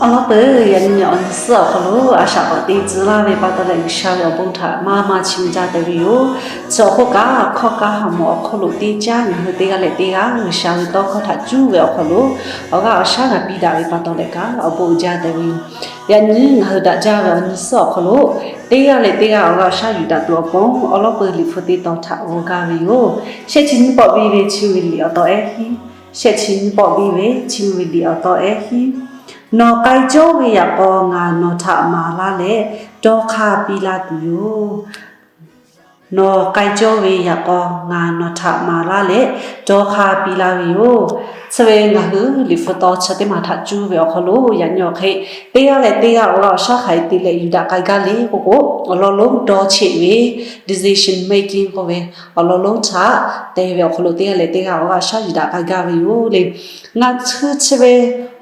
Awˬ lawn peuˬ, yaꞈ nyi awˬ nyi suhˉ awˬ hk'aw lo a shaꞈ k'awꞈ te tcuh laˇ ve pa taw leh, G'uiˬsha ve awˬ bon htaꞈ maˇ maˇ chiˇ mvuh jaˇ tehꞈ ve yoˬ. Chi awˬ hk'oˆ kaꞈ, hkawˇ kaꞈ ha mawˬ awˬ hk'aw lo teˇ caˉ ngaˬ hui teˇ g'aˇ leh teˇ g'aˇ G'uiˬsha ve tawˇ hkawˇ htaꞈ cuˇ ve awˬ hk'aw lo awˬ g'aˇ awˬ shaˉ g'a piˇ daꞈ ve pa taw leh kaꞈ, awˬ bon uiˍ jaˇ tehꞈ ve yoˬ. Yaꞈ nyi ngaˬ hui daꞈ jaˇ ve awˬ nyi suhˉ awˬ hk'aw lo, teˇ g'aˇ leh teˇ g'aˇ awˬ g'aˇ awˬ shaˉ yuˬ daꞈ tuˬ awˬ pon, awˬ lawn peuˬ Liꞈ hpu teˇ tawn htaꞈ g'aw gaˇ ve yoˬ. Shehˆ chi nyiˇ pawˆ biˇ ve chiˇ mvuh ve liꞈ awˬ taw ehˉ hiˉ. Shehˆ chi nyiˇ pawˆ biˇ ve chiˇ mvuh ve liꞈ awˬ taw ehˉ hiˉ. Nawˬ k'ai cawˇ ve yaꞈ k'aw ngaˬ nawˬ htaꞈ maˍ laˇ leh, dawˇ hk'aˇ piˇ laˇ tuˬ yoˬ. Nawˬ k'ai cawˇ ve yaꞈ k'aw ngaˬ nawˬ htaꞈ maˍ laˇ leh, dawˇ hk'aˇ piˇ laˇ ve yoˬ. Chi ve ngaˬ hui Liꞈ hpu tawn chi teˇ maˬ htaꞈ cuˇ ve awˬ hk'aw lo, yaꞈ nyi awˬ hk'e teˇ g'aˇ leh teˇ g'aˇ awˬ g'aˇ awˬ shaˉ hk'aˬ hk'e te leh yuˬ daꞈ k'ai gaˇ le k'oˆ k'o, awˬ lawn lonˉ dawˇ cheˆ ve, decision making k'oˆ ve, awˬ lawn lonˉ htaꞈ te ve awˬ hk'aw lo teˇ g'aˇ leh teˇ g'aˇ awˬ g'aˇ awˬ shaˉ yuˬ daꞈ k'ai gaˇ ve yoˬ le. Ngaˬ hui chi ve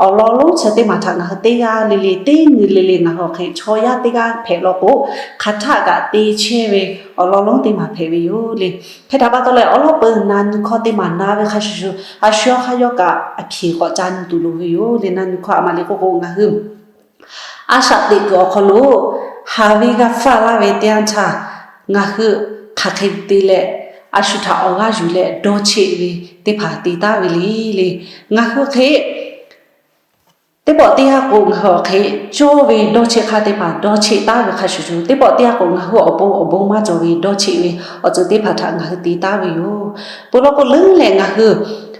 awˬ lawn lonˉ chi teˇ maˬ htaꞈ ngaˬ hui teˇ g'aˇ le le, teˇ nyi le le ngaˬ hui awˬ hk'e chaw yaˇ teˇ g'aˇ hpehꞈ law k'o, hk'aˬ htaˆ kaꞈ te chehˇ ve awˬ lawn lonˉ teˇ maˬ hpehꞈ ve yoˬ le. Hk'e htaꞈ pa taw leh, awˬ lawn peuˬ na nyi hkawˇ teˇ maˬ na ve hk'a shuˍ shuˍ, a shu yawˇ hk'aˇ yawˇ kaꞈ a hpeꞈ k'awꞈ ca nyi tuˬ loˍ ve yoˬ le. Na nyi hkawˇ a ma le k'oˆ k'o, ngaˬ hui a shaꞈ teꞈ kuiˬ awˬ hk'aw lo haˍ ve g'a faˇ laˇ ve teˇ yanˇ htaˇ, ngaˬ hui hk'aˬ hk'e te leh a shu htaꞈ awˬ g'aˇ yuˬ leh dawˇ cheˆ ve teˇ hpaˍ te taˉ ve le le. Ngaˬ hui hk'e teˇ pawˆ teˇ yanˇ k'o ngaˬ hui awˬ hk'e cawˇ ve dawˇ cheˆ hk'aˇ teˇ hpaˍ dawˇ cheˆ taˉ ve hk'a shuˍ shuˍ, teˇ pawˆ teˇ yanˇ k'o ngaˬ hui awˬ pon awˬ bon maˇ cawˬ ve dawˇ cheˆ ve awˬ ceuˬ teˇ hpaˍ htaꞈ ngaˬ hui te taˉ ve yoˬ. Peuˬ law k'o leuˉ leh ngaˬ hui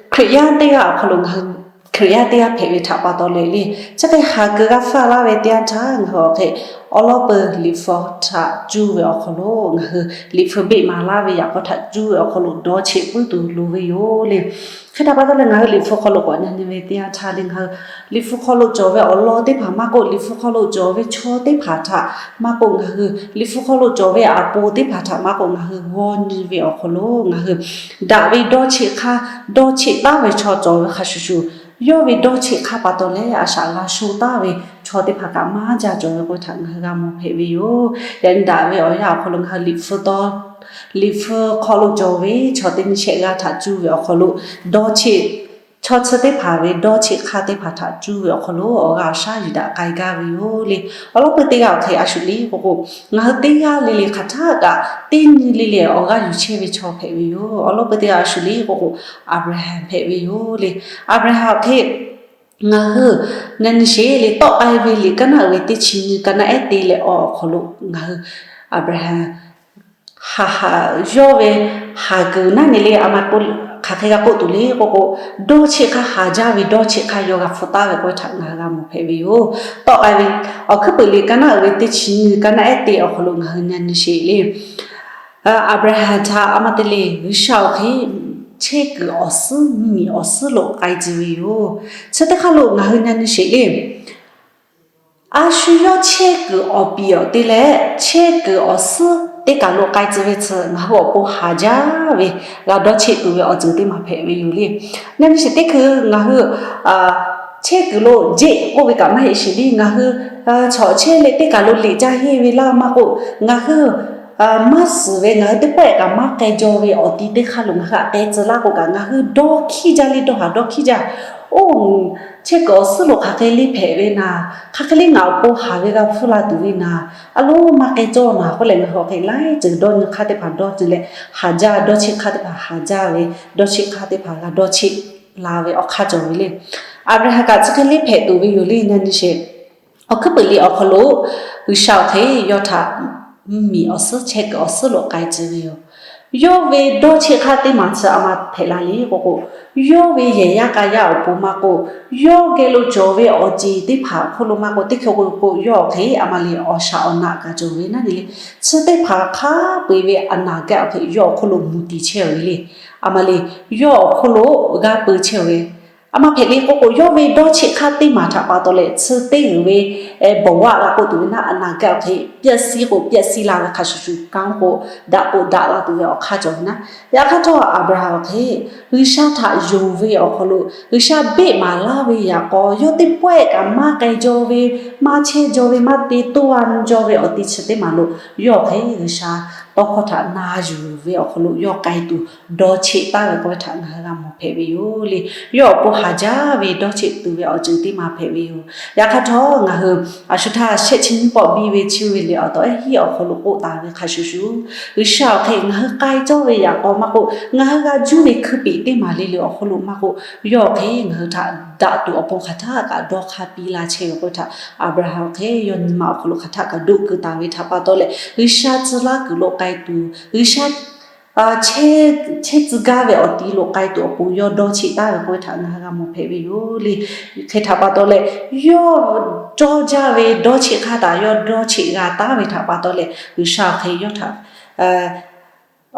Hkriꞈ yaˇ teˇ g'aˇ awˬ hk'aw lo ngaˬ hui Hkriꞈ yaˇ teˇ g'aˇ hpehꞈ ve htaꞈ pa taw leh le, chi hk'e haˍ kuiˬ g'a faˇ laˇ ve teˇ yanˇ htaˇ ngaˬ hui awˬ hk'e awˬ lawn peuˬ Liꞈ hpu htaꞈ cuˇ ve awˬ hk'aw lo, ngaˬ hui Liꞈ hpu beˆ maˍ laˇ ve yaꞈ k'aw htaꞈ cuˇ ve awˬ hk'aw lo dawˇ cheˆ puiˉ tuˬ loˍ ve yoˬ le. Hk'e htaꞈ pa taw leh ngaˬ hui Liꞈ hpu hk'aw lo k'awꞈ na nyi ve teˇ yanˇ htaˇ le, ngaˬ hui Liꞈ hpu hk'aw lo cawˬ ve awˬ lawn teˇ hpaˍ maˇ k'oˆ, Liꞈ hpu hk'aw lo cawˬ ve chaw teˇ hpaˍ htaꞈ maˇ k'oˆ, ngaˬ hui Liꞈ hpu hk'aw lo cawˬ ve aˬ pon teˇ hpaˍ htaꞈ maˇ k'oˆ, ngaˬ hui g'aw nyi ve awˬ hk'aw lo ngaˬ hui daꞈ ve dawˇ cheˆ hk'aˇ, dawˇ cheˆ taˉ ve chaw cawˬ ve hk'a shuˍ shuˍ, yawˇ ve dawˇ cheˆ hk'aˇ pa taw leh a shaꞈ g'a sho taˉ ve chaw teˇ hpaˍ kaꞈ maˇ jaˇ cawˬ ve k'oˆ ve htaꞈ ngaˬ hui g'a mawˬ hpehꞈ ve yoˬ. Yaꞈ nyi daꞈ ve awˬ yanˇ awˬ hk'aw lo ngaˬ hui Liꞈ hpu taw Liꞈ hpu hk'aw lo cawˬ ve chaw teˇ nyi shehˆ g'aˇ htaꞈ cuˇ ve awˬ hk'aw lo dawˇ cheˆ, chaw chi teˇ hpaˍ ve dawˇ cheˆ hk'aˇ teˇ hpaˍ htaꞈ cuˇ ve awˬ hk'aw lo awˬ g'aˇ awˬ shaˉ yuˬ daꞈ k'ai gaˇ ve yoˬ le. Awˬ lawn peuˬ teˇ g'aˇ awˬ hk'e a shuˍ le k'oˆ k'o, ngaˬ hui teˇ g'aˇ le le hk'aˬ htaˆ kaꞈ teˇ nyi le le awˬ g'aˇ yuˬ chehˇ ve chaw hpehꞈ ve yoˬ. Awˬ lawn peuˬ teˇ g'aˇ a shuˍ le k'oˆ k'o, Aˍbraˍhanˍ hpehꞈ ve yoˬ le. Aˍbraˍhanˍ awˬ hk'e ngaˬ hui na nyi sheˍ le, Tawˆ k'ai ve liꞈ kaˉ naˆ uiˍ ve teˇ chi nyi kaˉ naˆ ehˉ te leh awˬ hk'aw lo ngaˬ hui Aˍbraˍhanˍ haˍ haˍ yawˇ ve haˍ kuiˬ naˉ nyi le, a ma hk'aˬ hk'e g'a k'oˆ tuˬ le k'oˆ k'o, dawˇ cheˆ hk'aˇ haˍ jaˇ ve dawˇ cheˆ hk'aˇ yawˇ g'a hpfuhˆ taˍ ve k'oˆ ve htaꞈ ngaˬ hui g'a mawˬ hpehꞈ ve yoˬ. Tawˆ k'ai ve awˬ hkuiˉ puiˍ liꞈ kaˉ naˆ uiˍ ve teˇ chi nyi kaˉ naˆ ehˉ te awˬ hk'aw lo ngaˬ hui na nyi sheˍ le. Aˍbraˍhanˍ htaꞈ a ma te le G'uiˬsha awˬ hk'e chehˇ kuiˬ awˬ suhˉ mvuhˇmiˬ awˬ suhˉ lo k'ai tcuh ve yoˬ. Chi teˇ hk'aˇ lo ngaˬ hui na nyi sheˍ le. A shu yawˇ chehˇ kuiˬ awˬ piˍ awˬ te leh chehˇ kuiˬ awˬ suhˉ teˇ kaˬ lo k'ai tcuh ve chi ngaˬ hui awˬ pon haˍ jaˇ ve g'a dawˇ cheˆ tuˬ ve awˬ ceuˬ teˇ maˬ hpehꞈ ve yoˬ le. Na nyi sheˍ teˇ hkui ngaˬ hui chehˇ kuiˬ lo jeˆ k'oˆ ve kaꞈ maˇ heˆ sheˍ le. Ngaˬ hui chaw chehˇ leh teˇ kaˬ lo liꞈ caˇ henˇ ve laˇ maˇ k'oˆ, ngaˬ hui maˇ suhˍ ve ngaˬ hui teˇ pawehˇ kaꞈ maˇ k'ai jaw ve awˬ ti teˇ hk'aˇ lo ngaˬ hui htaꞈ k'ai tcuh laˇ k'o kaꞈ, ngaˬ hui dawˇ hkiˇ jaˇ le, dawˇ haˍ dawˇ hkiˇ jaˇ. Oˇ, chehˇ kuiˬ awˬ suhˉ lo hk'aˬ hk'e le hpehꞈ ve naˍ, hk'aˬ hk'e le ngaˬ awˬ pon haˍ ve g'a hpfuhˇ la tuˬ ve naˍ, a loˉ maˇ k'ai cawˇ naˍ k'oˆ leh ngaˬ hui awˬ hk'e laiˉ ceuˬ dawˇ nyi hk'aˇ teˇ hpaˍ dawˇ nyi leh haˍ jaˇ, dawˇ cheˆ hk'aˇ teˇ hpaˍ haˍ jaˇ ve, dawˇ cheˆ hk'aˇ teˇ hpaˍ g'a dawˇ cheˆ la ve awˬ hk'aˇ cawˬ ve le. Aˍbraˍhanˍ kaꞈ chi hk'e le hpehꞈ tuˬ ve yoˬ le. Na nyi sheˍ. Awˬ hkuiˉ puiˍ liꞈ awˬ hk'aw lo G'uiˬsha awˬ hk'e yawˇ htaꞈ mvuhˇmiˬ awˬ suhˉ chehˇ kuiˬ awˬ suhˉ lo k'ai tcuh ve yoˬ. Yawˇ ve dawˇ cheˆ hk'aˇ teˇ maˬ chi a ma hpehꞈ la le k'oˆ k'o, yawˇ ve yehˬ yaˇ k'a yaˇ awˬ pon maˇ k'oˆ, yawˇ geh lo cawˬ ve awˬ ceˬ teˇ hpaˍ hk'oˆ lo maˇ k'oˆ, teˇ hkui k'o k'o yawˇ awˬ hk'e a ma le awˬ shaˍ awˬ naꞈ kaꞈ cawˬ ve naˉ nyi le. Chi teˇ hpaˍ hk'a peu-eˬ ve a naˍ gaˆ awˬ hk'e yawˇ awˬ hk'oˆ lo mvuhˇ tiˍ chehˇ ve le. A ma le yawˇ awˬ hk'oˆ lo g'a peu chehˇ ve a ma hpehꞈ le k'oˆ k'o, yawˇ ve dawˇ cheˆ hk'aˇ teˇ maˬ htaꞈ pa taw leh chi teˇ g'uiˬ ve bawˬ g'aˇ g'a k'oˆ tuˬ ve naˉ, a naˍ gaˆ awˬ hk'e pehˇ siˉ k'o pehˇ siˉ la ve hk'a shuˍ shuˍ, kanˉ k'o daꞈ k'o daꞈ la tuˬ ve awˬ hk'aˇ cawˬ ve naˉ. Yaꞈ hk'aˇ htawˇ Aˍbraˍhanˍ awˬ hk'e G'uiˬsha htaꞈ yonˍ ve awˬ hk'aw lo G'uiˬsha beˆ maˍ laˇ ve yaꞈ k'aw, yawˇ teˇ pawehˇ kaꞈ maˇ k'ai jaw ve, maˇ chehˇ jaw ve, maˇ te toˇ a nyi jaw ve awˬ te chi teˇ maˬ lo yawˇ awˬ hk'e G'uiˬsha tawˇ hkawˇ htaꞈ na yuˬ ve awˬ hk'aw lo yawˇ k'ai tuˬ dawˇ cheˆ taˍ ve k'oˆ ve htaꞈ ngaˬ hui g'a mawˬ hpehꞈ ve yoˬ le. Yawˇ awˬ pon haˍ jaˇ ve dawˇ cheˆ tuˬ ve awˬ ceuˬ teˇ ma hpehꞈ ve yoˬ. Yaꞈ hk'aˇ htawˇ ngaˬ hui a shu htaˇ shehˆ chi nyiˇ pawˆ biˇ ve chi ve liꞈ awˬ taw ehˉ hiˉ awˬ hk'aw lo k'oˆ taˍ ve hk'a shuˍ shuˍ, G'uiˬsha awˬ hk'e ngaˬ hui k'ai cawˇ ve yaꞈ k'aw maˇ k'oˆ, ngaˬ hui g'a juˇ ve hkui peꞈ teˇ maˬ le le awˬ hk'aw lo maˇ k'oˆ, yawˇ awˬ hk'e ngaˬ hui htaꞈ daꞈ tuˬ awˬ pon hk'aˬ htaˇ kaꞈ dawˇ hk'aˇ piˇ laˇ chehˇ ve k'oˆ ve htaꞈ Aˍbraˍhanˍ awˬ hk'e yawˇ nyi ma awˬ hk'aw lo hk'aˬ htaˇ kaꞈ doˆ keu taˍ ve htaꞈ pa taw leh, G'uiˬsha tcuh laˇ kuiˬ lo k'ai tuˬ, G'uiˬsha chehˇ tcuh gaˇ ve awˬ ti lo k'ai tuˬ awˬ pon yawˇ dawˇ cheˆ taˍ ve k'oˆ ve htaꞈ ngaˬ hui g'a mawˬ hpehꞈ ve yoˬ le. Hk'e htaꞈ pa taw leh, yawˇ cawˇ jaˇ ve dawˇ cheˆ hk'aˇ htaꞈ yawˇ dawˇ cheˆ g'a taˍ ve htaꞈ pa taw leh, G'uiˬsha awˬ hk'e yawˇ htaꞈ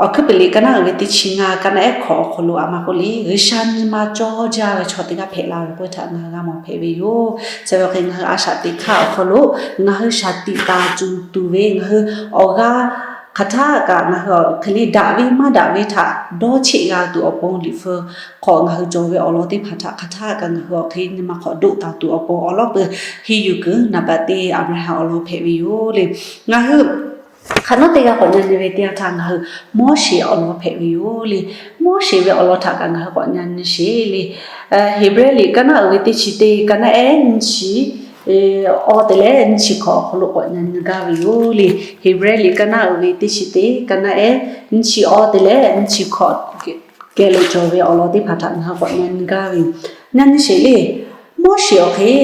awˬ hkuiˉ puiˍ liꞈ ka naˆ uiˍ ve teˇ chi ngaˇ, ka naˆ ehˉ hkawꞈ awˬ hk'aw lo a ma k'oˆ le, G'uiˬsha nyi ma cawˇ jaˇ ve chaw teˇ g'aˇ hpehꞈ la ve k'oˆ ve htaꞈ ngaˬ hui g'a mawˬ hpehꞈ ve yoˬ. Chi ve awˬ hk'e ngaˬ hui a shaꞈ teꞈ hk'aˇ awˬ hk'aw lo ngaˬ hui shaˍ tiꞈ taˍ tuˬ tuˬ ve ngaˬ hui awˬ g'aˇ hk'aˬ htaˇ kaꞈ ngaˬ hui awˬ hk'e le daꞈ ve maˇ daꞈ ve htaꞈ dawˇ cheˆ g'a tuˬ awˬ pon, liꞈ hpu hk'aw ngaˬ hui cawˬ ve awˬ lawn teˇ hpaˍ htaꞈ hk'aˬ htaˇ kaꞈ ngaˬ hui awˬ hk'e nyi ma hk'awꞈ doˆ taˍ tuˬ awˬ pon awˬ lawˉ peuˬ henˇ yuˬ kuiˬ naˍ baꞈ teˇ Aˍbraˍhanˍ awˬ lawn hpehꞈ ve yoˬ le. Ngaˬ hui hk'aˬ nawˉ teˇ g'aˇ k'awꞈ nyi nyi ve teˇ yanˇ htaˇ ngaˬ hui Moˉseˍ awˬ lawn hpehꞈ ve yoˬ le. Moˉseˍ ve awˬ lawn htaꞈ kaꞈ ngaˬ hui k'awꞈ nyi nyi sheˍ le. Heˍbrehˇ liꞈ ka naˆ uiˍ ve teˇ chi teˇ, ka naˆ ehˉ nyiˇ chi awˇ te leh nyiˇ chi hkawꞈ awˬ hk'aw lo k'awꞈ nyi nyi gaˇ ve yoˬ le. Heˍbrehˇ liꞈ ka naˆ uiˍ ve teˇ chi teˇ, ka naˆ ehˉ nyiˇ chi awˇ te leh nyiˇ chi hkawꞈ geh lo cawˬ ve awˬ lawn teˇ hpaˍ htaꞈ ngaˬ hui k'awꞈ nyi nyi gaˇ ve yoˬ. Nyi nyi sheˍ le. Moˉseˍ awˬ hk'e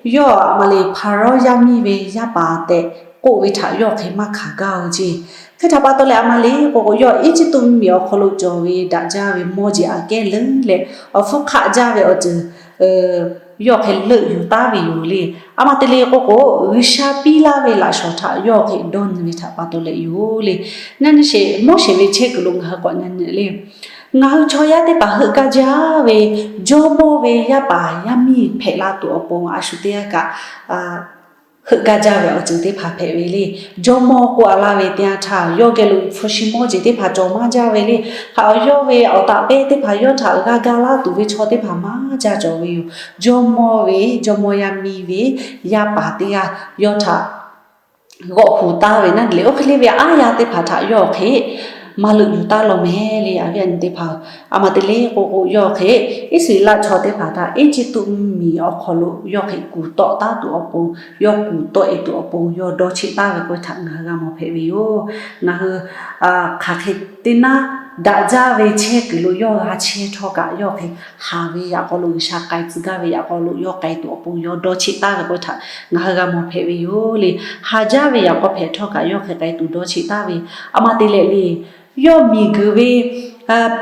yawˇ a ma le Hpaˍrawˇ yaˇ miˇ ve yaˇ paˍ tehꞈ k'oˆ ve htaꞈ yawˇ hk'e maˇ hkanˍ gaˇ-oˬ ceˇ. Hk'e htaꞈ pa taw leh a ma le k'o k'o, yawˇ Eˇjiˇtuꞈ mvuhˇmiˬ awˬ hk'aw lo cawˬ ve daꞈ jaˇ ve mawˇ jeˬ aꞈ kehˉ leuˉ leh awˬ hpfuhˇ hk'aˆ jaˇ ve awˬ ceuˬ yawˇ hk'e leuˆ yuˬ taˉ ve yoˬ le. A ma te le k'o k'o, G'uiˬsha piˇ laˇ ve laꞈ shawnˍ htaꞈ yawˇ hk'e dawˇ nyi ve htaꞈ pa taw leh yoˬ le. Nyi nyi sheˍ, Moˉseˍ ve chehˇ kuiˬ lo ngaˬ hui k'awꞈ nyi nyi le. Ngaˬ hui chaw yaˇ teˇ hpaˍ heuˆ gaˇ jaˇ ve jawˇmawˇ ve yaˇ paˍ yaˇ miˇ hpehꞈ la tuˬ awˬ pon a shu teˇ g'aˇ kaꞈ heuˆ gaˇ jaˇ ve awˬ ceuˬ teˇ hpaˍ hpehꞈ ve le. Jawˇmawˇ k'oˆ a laˇ ve teˇ yanˇ htaˇ, yawˇ geh lo hpu shi mawˇ jeˬ teˇ hpaˍ cawˬ maˇ jaˇ ve le. Hk'aˬ yawˇ ve awˬ taꞈ pehˇ teˇ hpaˍ yawˇ htaꞈ g'a ga laˇ tuˬ ve chaw teˇ hpaˍ maˇ jaˇ cawˬ ve yoˬ. Jawˇmawˇ ve, jawˇmawˇ yaˇ miˇ ve yaˇ paˍ teˇ g'aˇ yawˇ htaꞈ g'awˆ huˍ taˍ ve naˉ le, oˇ hk'e le ve aˉ yaˇ teˇ hpaˍ htaꞈ yawˇ hk'e maˇ leuˆ yuˬ taˉ law mehˍ le. A viˉ a nyi teˇ hpaˍ, a ma te le k'o k'o, yawˇ hk'e Iˉsaˍreˍlaˆ chaw teˇ hpaˍ htaꞈ Eˇjiˇtuꞈ mvuhˇmiˬ awˬ hk'aw lo yawˇ hk'e kuˬ tawˆ taˉ tuˬ awˬ pon, yawˇ kuˬ tawˆ e tuˬ awˬ pon yawˇ dawˇ cheˆ taˍ ve k'oˆ ve htaꞈ ngaˬ hui g'a mawˬ hpehꞈ ve yoˬ. Ngaˬ hui hk'aˬ hk'e te naˉ, daꞈ jaˇ ve chehˇ kuiˬ lo yawˇ g'a chehˇ htawˇ kaꞈ yawˇ hk'e haˍ ve yaꞈ k'aw lo, G'uiˬsha k'ai tcuh gaˇ ve yaꞈ k'aw lo yawˇ k'ai tuˬ awˬ pon yawˇ dawˇ cheˆ taˍ ve k'oˆ ve htaꞈ ngaˬ hui g'a mawˬ hpehꞈ ve yoˬ le. Haˍ jaˇ ve yaꞈ k'aw hpehꞈ htawˇ kaꞈ yawˇ hk'e k'ai tuˬ dawˇ cheˆ taˍ ve, a ma te leh le, yawˇ miˬguiˬ ve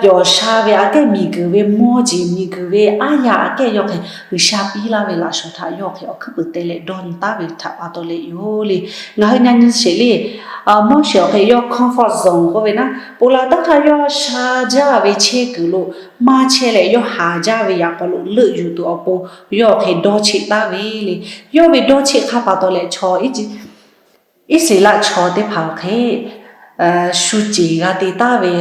pyawˬ sha ve aꞈ kehˉ, miˬguiˬ ve mawˇ jeˬ, miˬguiˬ ve aˉ yaˇ aꞈ kehˉ yawˇ hk'e G'uiˬsha piˇ laˇ ve laꞈ shawnˍ htaꞈ yawˇ hk'e awˬ hkuiˉ puiˍ te leh dawˇ nyi taˍ ve htaꞈ pa taw leh yoˬ le. Ngaˬ hui nyi nyi sheˍ le. Moˉseˍ awˬ hk'e yawˇ comfort zone k'oˆ ve naˉ, ponˬ laˬ taˉ htaˇ yawˇ sha jaˇ ve chehˇ kuiˬ lo maˇ chehˇ leh, yawˇ haˍ jaˇ ve yaꞈ k'aw lo leuˆ yuˬ tuˬ awˬ pon yawˇ hk'e dawˇ cheˆ taˍ ve le. Yawˇ ve dawˇ cheˆ hk'aˇ pa taw leh chaw Iˉsaˍreˍlaˆ chaw teˇ hpaˍ awˬ hk'e shu ceˬ g'a te taˍ ve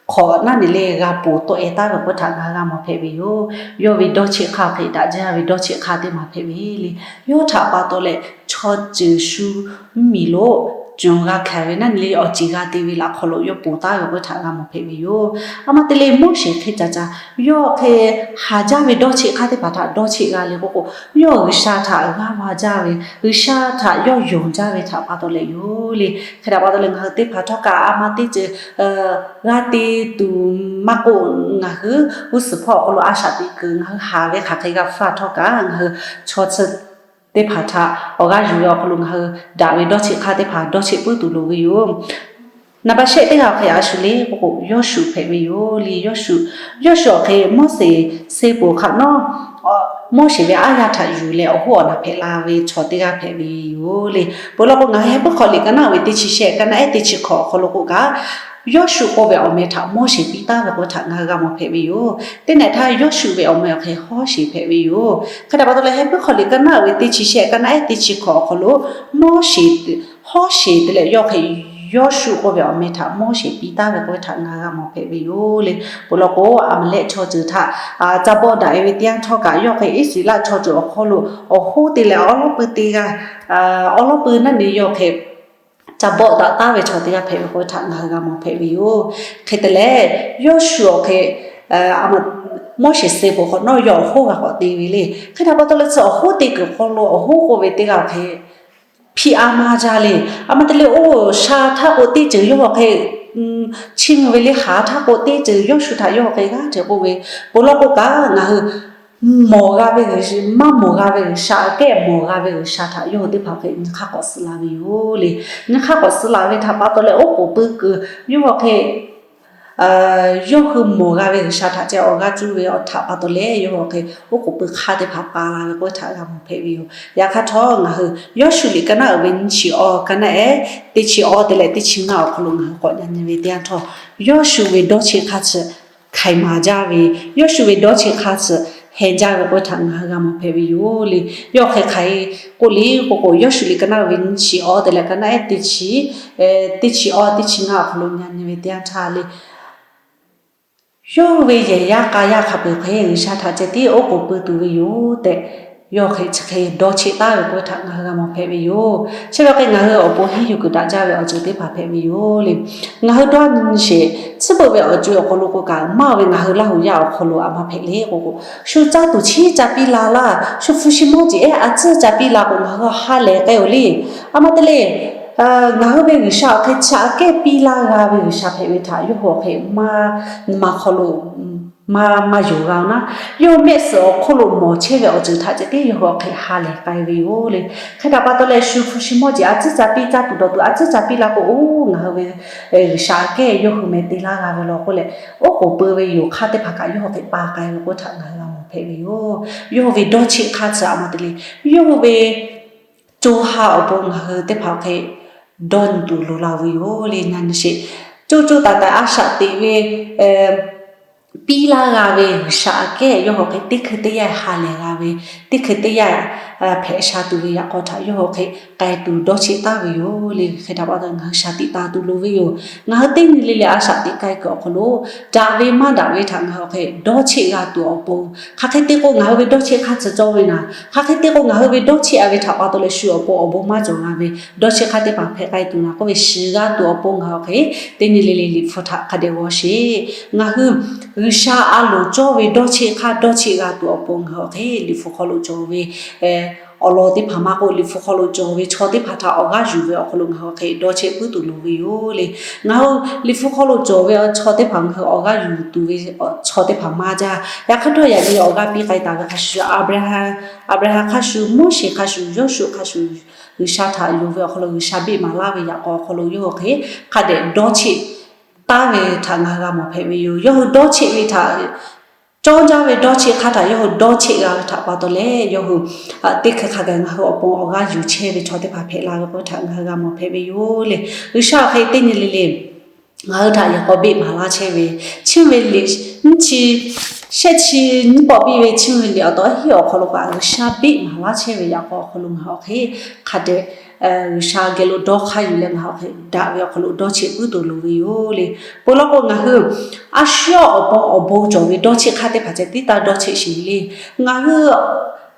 hk'awꞈ naˉ ne le g'a ponˬ tawˆ e taˍ ve k'oˆ ve htaꞈ ngaˬ hui g'a mawˬ hpehꞈ ve yoˬ. Yawˇ ve dawˇ cheˆ hk'aˇ hk'e daꞈ jaˇ ve dawˇ cheˆ hk'aˇ teˇ maˬ hpehꞈ ve le. Yawˇ htaꞈ pa taw leh chaw ceuˬ shu mvuhˇmiˬ lo cawˬ g'a hkanˍ ve naˉ ne le awˬ ceˬ g'a te ve laꞈ hk'aw lo yawˇ ponˬ taˍ ve k'oˆ ve htaꞈ g'a mawˬ hpehꞈ ve yoˬ. A ma te le Moˉseˍ hk'e caˇ caˇ, yawˇ hk'e haˍ jaˇ ve dawˇ cheˆ hk'aˇ teˇ hpaˍ htaꞈ dawˇ cheˆ g'a le k'oˆ k'o, yawˇ G'uiˬsha htaꞈ g'aˇ va jaˇ ve, G'uiˬsha htaꞈ yawˇ yonˍ jaˇ ve htaꞈ pa taw leh yoˬ le. Hk'e htaꞈ pa taw leh ngaˬ hui teˇ hpaˍ htawˇ kaꞈ a ma teˇ ceuˬ g'a te tuˬ maˇ k'oˆ, ngaˬ hui g'uˇ suhˍ hpawˇ awˬ hk'aw lo a shaꞈ teꞈ kuiˬ ngaˬ hui haˍ ve hk'aˬ hk'e g'a hpfuhˇ htawˇ kaꞈ ngaˬ hui chaw chi teˇ hpaˍ htaꞈ awˬ g'aˇ yuˬ ve awˬ hk'aw lo ngaˬ hui daꞈ ve dawˇ cheˆ hk'aˇ teˇ hpaˍ dawˇ cheˆ puiˉ tuˬ loˍ ve yoˬ. Naˍ baꞈ shehˆ teˇ g'aˇ awˬ hk'e a shu le k'oˆ k'o, Yawˇshuˆ hpehꞈ ve yoˬ le. Yawˇshuˆ, Yawˇshuˆ awˬ hk'e Moˉseˍ se poˬ hk'aꞈ nawˉ, Moˉseˍ ve aˉ yaˇ htaꞈ yuˬ leh awˬ hoˉ awˬ naˬ hpehꞈ la ve chaw teˇ g'aˇ hpehꞈ ve yoˬ le. Peuˬ law k'o, ngaˬ hui Heh puiˉ hk'aw liꞈ ka naˆ ve teˇ chi shehˆ, ka naˆ ehˉ teˇ chi hkawꞈ awˬ hk'aw lo k'o kaꞈ, Yawˇshuˆ k'oˆ ve awˬ meh htaꞈ Moˉseˍ piˇ taˍ ve k'oˆ ve htaꞈ ngaˬ hui g'a mawˬ hpehꞈ ve yoˬ. Teˇ nehˬ htaˇ Yawˇshuˆ ve awˬ meh awˬ hk'e Hawˉsheˍ hpehꞈ ve yoˬ. Hk'e htaꞈ pa taw leh Heh puiˉ hk'aw liꞈ ka naˆ ve teˇ chi shehˆ, ka naˆ ehˉ teˇ chi hkawꞈ awˬ hk'aw lo Moˉseˍ, Hawˉsheˍ te leh yawˇ hk'e Yawˇshuˆ k'oˆ ve awˬ meh htaꞈ Moˉseˍ piˇ taˍ ve k'oˆ ve htaꞈ ngaˬ hui g'a mawˬ hpehꞈ ve yoˬ le. Peuˬ law k'o, Aˍmaˍlehˆ chaw ceuˬ htaꞈ ca bawˆ daꞈ e ve teˇ yanˇ htawˇ kaꞈ, yawˇ hk'e Iˉsaˍreˍlaˆ chaw ceuˬ awˬ hk'aw lo awˬ hoˉ te leh awˉ lawˉ pui teˇ g'aˇ, awˉ lawˉ pui naˆ ne yawˇ hk'e taˍ bawˆ daꞈ taˉ ve chaw teˇ g'aˇ hpehꞈ ve k'oˆ ve htaꞈ ngaˬ hui g'a mawˬ hpehꞈ ve yoˬ. Hk'e te leh, Yawˇshuˆ awˬ hk'e Moˉseˍ suh peuˬ hk'awꞈ nawˉ yawˇ awˬ hoˉ g'a k'awꞈ te ve le. Hk'e htaꞈ pa taw leh tcuh awˬ hoˉ te kuiˬ hk'aw lo awˬ hoˉ k'oˆ ve teˇ g'aˇ awˬ hk'e hpiˇ a maˇ jaˇ le. A ma te leh oˇ sha htaˇ k'o teˇ ceuˬ yawˇ hk'e chiˇ mvuh ve le, haˍ htaˇ k'o teˇ ceuˬ Yawˇshuˆ htaꞈ yawˇ hk'e g'aˇ hteꞈ k'oˆ ve, ponˬ law k'o kaꞈ ngaˬ hui mawˬ g'a ve, maˇ mawˬ g'a ve G'uiˬsha, aꞈ kehˉ mawˬ g'a ve G'uiˬsha htaꞈ yawˇ hui teˇ hpaˍ hk'e nyi hk'aˇ k'awꞈ suh la ve yoˬ le. Nyi hk'aˇ k'awꞈ suh la ve htaꞈ pa taw leh oˉ k'oˍ pui kuiˬ yawˇ hui hk'e yawˇ hui mawˬ g'a ve G'uiˬsha htaꞈ ceh awˬ g'aˇ cuˇ ve awˬ htaꞈ pa taw leh yawˇ hui hk'e oˉ k'oˍ pui hk'aˇ teˇ hpaˍ pa la ve k'oˆ ve htaꞈ g'a mawˬ hpehꞈ ve yoˬ. Yaꞈ hk'aˇ htawˇ ngaˬ hui Yawˇshuˆ liꞈ ka naˉ uiˍ ve nyiˇ chi awˇ ka naˉ ehˉ teˇ chi awˇ te leh teˇ chi ngaˇ awˬ hk'aw lo ngaˬ hui k'awꞈ nyi nyi ve teˇ yanˇ htawˇ, Yawˇshuˆ ve dawˇ cheˆ hk'aˇ chi hk'aiˍ maˍ jaˇ ve, Yawˇshuˆ ve dawˇ cheˆ hk'aˇ chi heh jaˇ ve k'oˆ ve htaꞈ ngaˬ hui g'a mawˬ hpehꞈ ve yoˬ le. Yawˇ hk'e hk'aiˍ k'oˆ le k'o k'o, Yawˇshuˆ liꞈ ka naˉ uiˍ ve nyiˇ chi awˇ te leh ka naˉ ehˉ teˇ chi, teˇ chi awˇ teˇ chi ngaˇ awˬ hk'aw lo nyi nyi ve teˇ yanˇ htaˇ le, yawˇ hui ve yehˬ yaˇ k'a yaˇ hk'a peu-eˬ hk'e G'uiˬsha htaꞈ ceh tiˉ oˉ k'oˍ pui tuˬ ve yoˬ tehꞈ, yawˇ hk'e chi hk'e dawˇ cheˆ taˉ ve k'oˆ ve htaꞈ ngaˬ hui g'a mawˬ hpehꞈ ve yoˬ. Chi ve hk'e ngaˬ hui awˬ pon henˇ yuˬ kuiˬ daꞈ jaˇ ve awˬ ceuˬ teˇ hpaˍ hpehꞈ ve yoˬ le. Ngaˬ hui dawˇ nyi sheˍ, chi beuꞈ ve awˬ co awˬ hk'aw lo k'o kaꞈ maˇ ve ngaˬ hui Laˇ huˍ yaˇ awˬ hk'aw lo a ma hpehꞈ le k'o k'o, shu caˇ tuˬ cheˇ ca piˇ la laˇ, shu hpu shi mawˇ jeˬ ehˉ a tcuhˇ ca piˇ la k'o ngaˬ hui ha lehˬ k'ai-oˬ le. A ma te le, ngaˬ hui ve G'uiˬsha awˬ hk'e chi aꞈ kehˉ piˇ laˇ g'a ve G'uiˬsha hpehꞈ ve htaꞈ yawˇ hui awˬ hk'e maˇ, nyi ma hk'aw lo maˇ, maˇ yonˍ g'a-oˬ naˉ, yawˇ mehˆ suhˍ awˬ hk'oˆ lo mawˬ chehˇ ve awˬ ceuˬ htaꞈ ceh tiˉ yawˇ hui awˬ hk'e ha lehˬ k'ai ve yoˬ le. Hk'e htaꞈ pa taw leh shu hpu shi mawˇ jeˬ a tcuhˇ ca piˇ, caˇ tuˬ dawˬ tuˬ a tcuhˇ ca piˇ la k'o, oˇ ngaˬ hui ve G'uiˬsha aꞈ kehˉ yawˇ hui meh te laˇ g'a ve law k'oˆ leh, oˉ k'oˍ pui ve yoˬ hk'aˇ teˇ hpaˍ kaꞈ yawˇ hui hk'e pa k'ai ve k'oˆ htaꞈ ngaˬ hui g'a mawˬ hpehꞈ ve yoˬ. Yawˇ hui ve dawˇ cheˆ hk'aˇ chi a ma te le, yawˇ hui ve co ha awˬ pon ngaˬ hui teˇ hpaˍ hk'e dawˇ nyi tuˬ loˍ la ve yoˬ le. Nyi sheˍ, co co taiˍ taiˍ a shaꞈ teꞈ ve piˇ laˇ g'a ve G'uiˬsha aꞈ kehˉ yawˇ hui hk'e teˇ hkui teˇ yanˇ ha lehˬ g'a ve, teˇ hkui teˇ yanˇ hpehꞈ sha tuˬ ve yaꞈ k'aw htaꞈ yawˇ hui hk'e k'ai tuˬ dawˇ cheˆ taˉ ve yoˬ le. Hk'e htaꞈ pa taw ngaˬ hui shaˍ tiꞈ taˍ tuˬ loˍ ve yoˬ. Ngaˬ hui teˇ nyi le le a shaꞈ teꞈ k'ai kuiˬ awˬ hk'aw lo daꞈ ve maˇ daꞈ ve htaꞈ ngaˬ hui hk'e dawˇ cheˆ g'a tuˬ awˬ pon, hk'aˬ hk'e te k'o ngaˬ hui ve dawˇ cheˆ hk'aˇ tcuh cawˇ ve naˍ, hk'aˬ hk'e te k'o ngaˬ hui ve dawˇ cheˆ a ve htaꞈ pa taw leh shu awˬ pon awˬ bon maˇ cawˬ g'a ve dawˇ cheˆ hk'aˇ teˇ hpaˍ hpehꞈ k'ai tuˬ naˍ k'oˆ ve shiˍ g'a tuˬ awˬ pon ngaˬ hui hk'e teˇ nyi le le Liꞈ hpu htaꞈ hk'a dehꞈ g'aw sheˍ. Ngaˬ hui G'uiˬsha a loˍ cawˇ ve dawˇ cheˆ hk'aˇ dawˇ cheˆ g'a tuˬ awˬ pon ngaˬ hui hk'e Liꞈ hpu hk'aw lo cawˬ ve awˬ lawn teˇ hpaˍ maˇ k'oˆ, Liꞈ hpu hk'aw lo cawˬ ve chaw teˇ hpaˍ htaꞈ awˬ g'aˇ yuˬ ve awˬ hk'aw lo ngaˬ hui hk'e dawˇ cheˆ puiˉ tuˬ loˍ ve yoˬ le. Ngaˬ hui Liꞈ hpu hk'aw lo cawˬ ve chaw teˇ hpaˍ ngaˬ hui awˬ g'aˇ yuˬ tuˬ ve chaw teˇ hpaˍ maˇ jaˇ. Yaꞈ hk'aˇ htawˇ yaꞈ nyi awˬ g'aˇ piˇ k'ai taˍ ve hk'a shuˍ, Aˍbraˍhanˍ hk'a shuˍ, Moˉseˍ hk'a shuˍ, Yawˇshuˆ hk'a shuˍ, G'uiˬsha htaꞈ yonˍ ve awˬ hk'aw lo G'uiˬsha beˆ maˍ laˇ ve yaꞈ k'aw awˬ hk'aw lo yawˇ hui hk'e hk'a dehꞈ dawˇ cheˆ taˉ ve htaꞈ ngaˬ hui g'a mawˬ hpehꞈ ve yoˬ. Yawˇ hui dawˇ cheˆ ve htaꞈ cawˇ jaˇ ve dawˇ cheˆ hk'aˇ htaꞈ yawˇ hui dawˇ cheˆ g'a ve htaꞈ pa taw leh, yawˇ hui teˇ hkui hk'a gaˬ ngaˬ hui awˬ pon awˬ g'aˇ yuˬ chehˇ ve chaw teˇ hpaˍ hpehꞈ la ve k'oˆ htaꞈ ngaˬ hui g'a mawˬ hpehꞈ ve yoˬ le. G'uiˬsha awˬ hk'e teˇ nyi le le ngaˬ hui htaꞈ yaꞈ k'aw beˆ maˍ laˇ chehˇ ve, chi ve liꞈ nyiˇ chi, shehˆ chi nyiˇ pawˆ piˇ ve chi ve liꞈ awˬ taw hiˉ awˬ hk'aw lo kaꞈ G'uiˬsha beˆ maˍ laˇ chehˇ ve yaꞈ k'aw awˬ hk'aw lo ngaˬ hui awˬ hk'e hk'a dehꞈ G'uiˬsha geh lo dawˇ hk'aˇ yuˬ leh ngaˬ hui hk'e daꞈ ve awˬ hk'aw lo dawˇ cheˆ puiˉ tuˬ loˍ ve yoˬ le. Peuˬ law k'o ngaˬ hui a shu awˬ pon awˬ bon cawˬ ve dawˇ cheˆ hk'aˇ teˇ hpaˍ ceh tiˉ taˇ dawˇ cheˆ sheˍ le. Ngaˬ hui,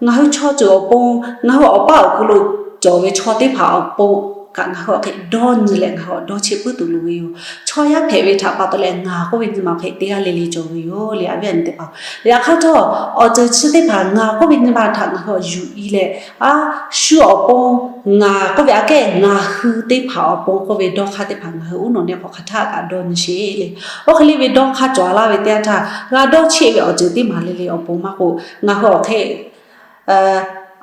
ngaˬ hui chaw ceuˬ awˬ pon, ngaˬ hui awˬ paˇ awˬ ku lo cawˬ ve chaw teˇ hpaˍ awˬ pon kaꞈ ngaˬ hui awˬ hk'e dawˇ nyi leh ngaˬ hui dawˇ cheˆ puiˉ tuˬ loˍ ve yoˬ. Chaw yaˇ hpehꞈ ve htaꞈ pa taw leh ngaˬ k'oˆ ve nyi ma awˬ hk'e teˇ g'aˇ le le cawˬ ve yoˬ le, a viˉ a nyi teˇ hpaˍ. Yaꞈ hk'aˇ htawˇ awˬ ceuˬ chi teˇ hpaˍ ngaˬ k'oˆ ve nyi ma htaꞈ ngaˬ hui yuˬ i leh, a shu awˬ pon ngaˬ k'oˆ ve aꞈ kehˉ ngaˬ hui teˇ hpaˍ awˬ pon k'oˆ ve dawˇ hk'aˇ teˇ hpaˍ ngaˬ hui uˉ nawˬ neˇ hk'awꞈ hk'aˬ htaˇ kaꞈ dawˇ nyi sheˍ le. Oˇ hk'e le ve dawˇ hk'aˇ cawˬ laˇ ve teˇ yanˇ htaˇ g'a dawˇ cheˆ ve awˬ ceuˬ teˇ maˬ le le awˬ pon maˇ k'o, ngaˬ hui awˬ hk'e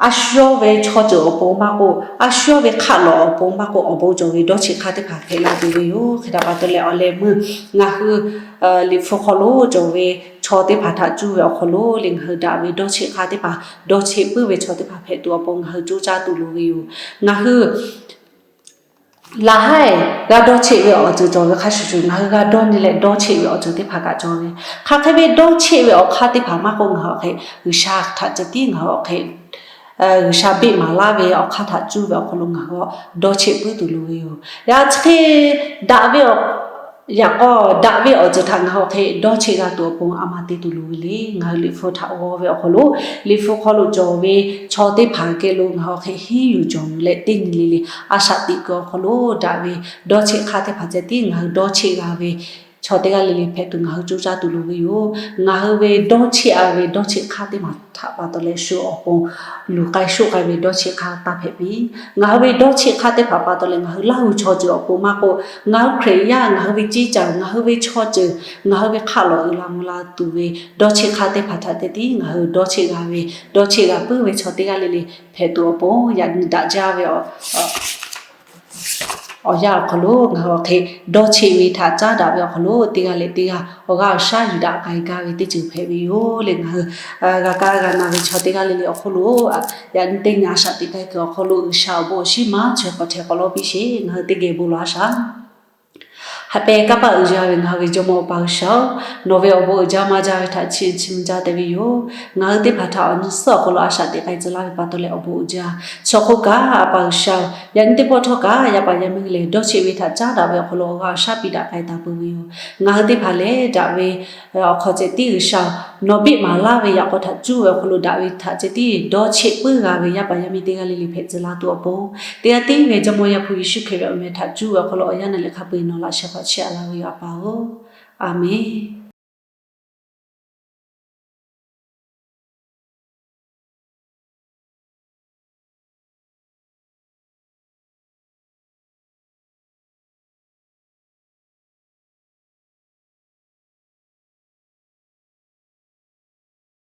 a shu yawˇ ve chaw ceuˬ awˬ pon maˇ k'o, a shu yawˇ ve hk'aˆ lawˬ awˬ pon maˇ k'o, awˬ bon cawˬ ve dawˇ cheˆ hk'aˇ teˇ hpaˍ hpehꞈ la tuˬ ve yoˬ. Hk'e htaꞈ pa taw leh awˬ leh meuˇ ngaˬ hui Liꞈ hpu hk'aw lo cawˬ ve chaw teˇ hpaˍ htaꞈ cuˇ ve awˬ hk'aw lo le ngaˬ hui daꞈ ve dawˇ cheˆ hk'aˇ teˇ hpaˍ, dawˇ cheˆ puiˉ ve chaw teˇ hpaˍ hpehꞈ tuˬ awˬ pon ngaˬ hui coˇ caˇ tuˬ loˍ ve yoˬ. Ngaˬ hui laˬ haiˉ g'a dawˇ cheˆ ve awˬ ceuˬ cawˬ ve hk'a shuˍ shuˍ, ngaˬ hui g'a dawˇ nyi leh dawˇ cheˆ ve awˬ ceuˬ teˇ hpaˍ kaꞈ cawˬ ve. Hk'aˬ hk'e ve dawˇ cheˆ ve awˬ hk'aˇ teˇ hpaˍ maˇ k'o, ngaˬ hui awˬ hk'e G'uiˬsha htaꞈ ceh tiˉ ngaˬ hui awˬ hk'e G'uiˬsha beˆ maˍ laˇ ve awˬ hk'aˇ htaꞈ cuˇ ve awˬ hk'aw lo ngaˬ hui dawˇ cheˆ puiˉ tuˬ loˍ ve yoˬ. Yaꞈ chi hk'e daꞈ ve awˬ Yaꞈ k'aw daꞈ ve awˬ ceuˬ htaꞈ ngaˬ hui awˬ hk'e dawˇ cheˆ g'a tuˬ awˬ pon a ma te tuˬ loˍ ve le. Ngaˬ hui Liꞈ hpu htaꞈ g'aw ve awˬ hk'aw lo, Liꞈ hpu hk'aw lo cawˬ ve chaw teˇ hpaˍ geh lo ngaˬ hui awˬ hk'e henˇ yuˬ jawˬ yuˬ leh teˇ nyi le le a shaꞈ teꞈ kuiˬ awˬ hk'aw lo daꞈ ve dawˇ cheˆ hk'aˇ teˇ hpaˍ ceh tiˉ ngaˬ hui dawˇ cheˆ g'a ve chaw teˇ g'aˇ le le hpehꞈ tuˬ ngaˬ hui coˇ caˇ tuˬ loˍ ve yoˬ. Ngaˬ hui ve dawˇ cheˆ a ve dawˇ cheˆ hk'aˇ teˇ hpaˍ htaꞈ pa taw leh shu awˬ pon luˬ k'ai shoˆ k'ai ve dawˇ cheˆ hk'aˇ taˇ hpehꞈ piˇ. Ngaˬ hui ve dawˇ cheˆ hk'aˇ teˇ hpaˍ pa taw leh ngaˬ hui Laˇ huˍ chaw ceuˬ awˬ pon maˇ k'oˆ, ngaˬ hui Hkriꞈ yaˇ, ngaˬ hui ve ceˇ caˬ, ngaˬ hui ve chaw ceuˬ, ngaˬ hui ve hk'aˆ lawˬ uiˍ la mvuh la tuˬ ve dawˇ cheˆ hk'aˇ teˇ hpaˍ htaꞈ ceh tiˉ ngaˬ hui dawˇ cheˆ g'a ve, dawˇ cheˆ g'a puiˉ ve chaw teˇ g'aˇ le le hpehꞈ tuˬ awˬ pon yaꞈ nyi daꞈ jaˇ ve awˬ yanˇ awˬ hk'aw lo ngaˬ hui awˬ hk'e dawˇ cheˆ ve htaꞈ caˉ daꞈ ve awˬ hk'aw lo teˇ g'aˇ leh teˇ g'aˇ awˬ g'aˇ awˬ shaˉ yuˬ daꞈ k'ai gaˇ ve teˇ ceuˬ hpehꞈ ve yoˬ le. Ngaˬ hui g'a kaˇ g'a na ve chaw teˇ g'aˇ le le awˬ hk'oˆ lo yaꞈ nyi teˇ nyi a shaꞈ teꞈ k'ai kuiˬ awˬ hk'aw lo G'uiˬsha awˬ bon awˬ shinˉ maˇ chaweh k'awꞈ hteh k'awꞈ lawˇ piˇ sheˍ. Ngaˬ hui teˇ geh bon lawˬ a shaˍ. Haꞈ pehnˇ kanˇ paˆ uiˍ jaˇ ve ngaˬ hui ve Jawˇmawˇ Awˬ pa G'uiˬsha-oˬ, nawˬ ve awˬ bon uiˍ jaˇ maˇ jaˇ ve htaꞈ chiˇ chiˇ mvuh jaˇ te ve yoˬ. Ngaˬ hui teˇ hpaˍ htaꞈ awˬ nyi suhˉ awˬ hk'aw lo a shaꞈ teꞈ k'ai tcuh laˇ ve pa taw leh awˬ bon uiˍ jaˇ. Chaw hk'oˆ kaꞈ A pa G'uiˬsha-oˬ, yaꞈ nyi teˇ pawˆ htawˇ kaꞈ yaˇ paˍ yaˇ miˇ lehˬ dawˇ cheˆ ve htaꞈ caˉ daꞈ ve awˬ hk'aw lo awˬ g'aˇ awˬ shaˉ piˇ daꞈ k'ai taˍ peuˬ ve yoˬ. Ngaˬ hui teˇ hpaˍ lehˬ daꞈ ve awˬ hk'aw ceh tiˉ G'uiˬsha-oˬ, nawˬ beˆ maˍ laˇ ve yaꞈ k'aw htaꞈ cuˇ ve awˬ hk'aw lo daꞈ ve htaꞈ ceh tiˉ dawˇ cheˆ puiˉ g'a ve yaˇ paˍ yaˇ miˇ teˇ g'aˇ le le hpehꞈ tcuh laˇ tuˬ awˬ pon, teˇ g'aˇ tiˉ ve Jawˇmawˇ Yaˇ hpu Yeˍsuˆ Hkriꞈ ve awˬ meh htaꞈ cuˇ ve awˬ hk'aw lo awˬ yanˇ naˬ leh hk'a peu-eˬ nawˬ laꞈ sheh hk'awꞈ chehˇ a laˇ ve yoˬ, A pa-oˬ. A menˬ.